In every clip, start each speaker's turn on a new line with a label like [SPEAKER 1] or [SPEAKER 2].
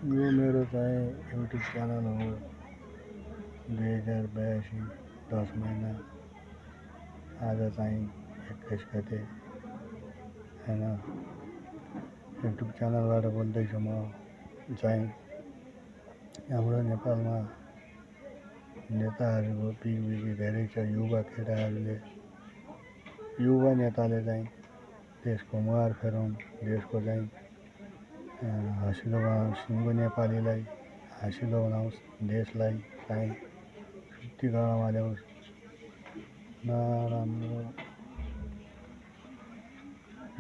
[SPEAKER 1] यो मेरो चाहिँ युट्युब च्यानल हो। 2082 10 महिना आज चाहिँ 21 गते हैन। युट्युब च्यानलबाट बोल्दैछु म चाहिँ हाम्रो नेपालमा नेताहरूको बिगबिगी धेरै छ। युवा केटाहरूले युवा नेताले चाहिँ देशको मुहार फेराउन्, देशको चाहिँ हँसिलो बनाओस्, सिङ्गो नेपालीलाई हँसिलो बनाओस्, देशलाई चाहिँ शुद्धिकरणमा ल्याओस्।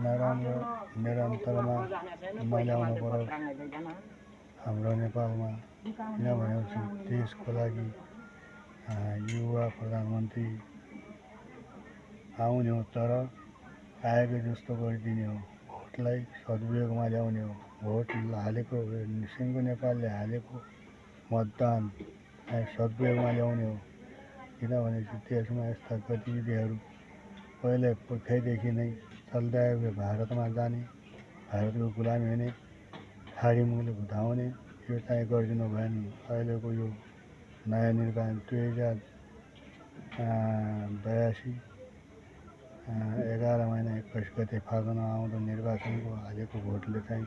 [SPEAKER 1] नराम्रो निरन्तरमा नल्याउनु परोस् हाम्रो नेपालमा। किनभने देशको लागि युवा प्रधानमन्त्री आउने हो, तर आएको जस्तो गरिदिने हो। भोटलाई सदुपयोगमा ल्याउने हो। भोट हालेको सिङ्गो नेपालले हालेको मतदान सदुपयोगमा ल्याउने हो। किनभने देशमा यस्ता गतिविधिहरू पहिले पुर्खैदेखि नै चल्दै आएको। भारतमा जाने, भारतको गुलामी हुने, खाडी मुलुक धाउने, यो चाहिँ गरिदिनु भएन। अहिलेको यो नयाँ निर्वाचन 2082 11 महिना 21 गते फागुन आउँदो निर्वाचनको हालेको भोटले चाहिँ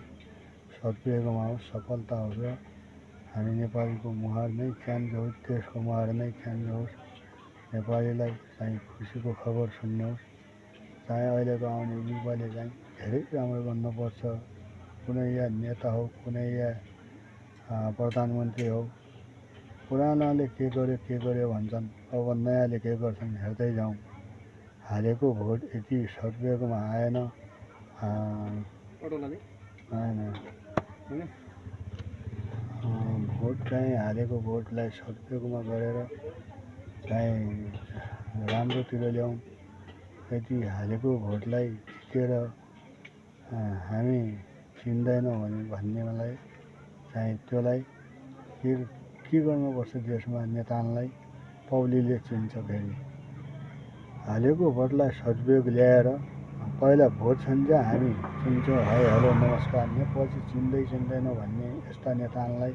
[SPEAKER 1] सदुपयोगमा होस्, सफलता होस् र हामी नेपालीको मुहार नै च्यान्जोस्, देशको मुहार नै च्यान्जोस्, नेपालीलाई चाहिँ खुसीको खबर सुन्नुहोस्। चाहिँ अहिलेको आउने युवाले चाहिँ धेरै राम्रो गर्नुपर्छ। कुनै या नेता हो, कुनै या प्रधानमन्त्री हो, पुरानाले के गर्यो भन्छन्, अब नयाँले के गर्छन् हेर्दै जाउँ। हालेको भोट यदि सदुपयोगमा आएन भोट चाहिँ हालेको भोटलाई सदुपयोगमा गरेर चाहिँ राम्रोतिर ल्याउँ। यदि हालेको भोटलाई जितेर हामी चिन्दैनौँ भन्नेलाई चाहिँ त्यसलाई के गर्नुपर्छ, देशमा नेतालाई पब्लिकले चिन्छ। फेरि हालेको भोटलाई सदुपयोग ल्याएर पहिला भोट छन्छ, हामी चिन्छौँ, हाई हेलो नमस्कार, पछि चिन्दैनौँ भन्ने यस्ता नेतालाई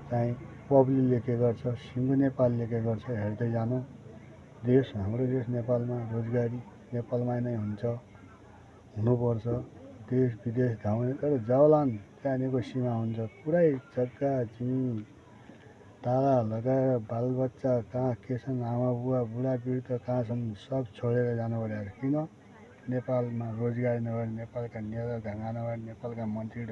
[SPEAKER 1] चाहिँ पब्लिकले के गर्छ, सिङ्गो नेपालले के गर्छ हेर्दै जानु। देश हाम्रो देश नेपालमा रोजगारी नेपालमा नै हुन्छ, हुनुपर्छ। देश विदेश धाउने तर जाओलान् त्यहाँदेखिको सीमा हुन्छ। पुरै जग्गा जमिन ताला लगाएर बालबच्चा कहाँ के छन्, आमा बुवा बुढावृद्ध कहाँ छन्, सब छोडेर जानु पर्यो। किन? नेपालमा रोजगारी नभएर, नेपालका नेता ढङ्गा नभएर, नेपालका मन्त्री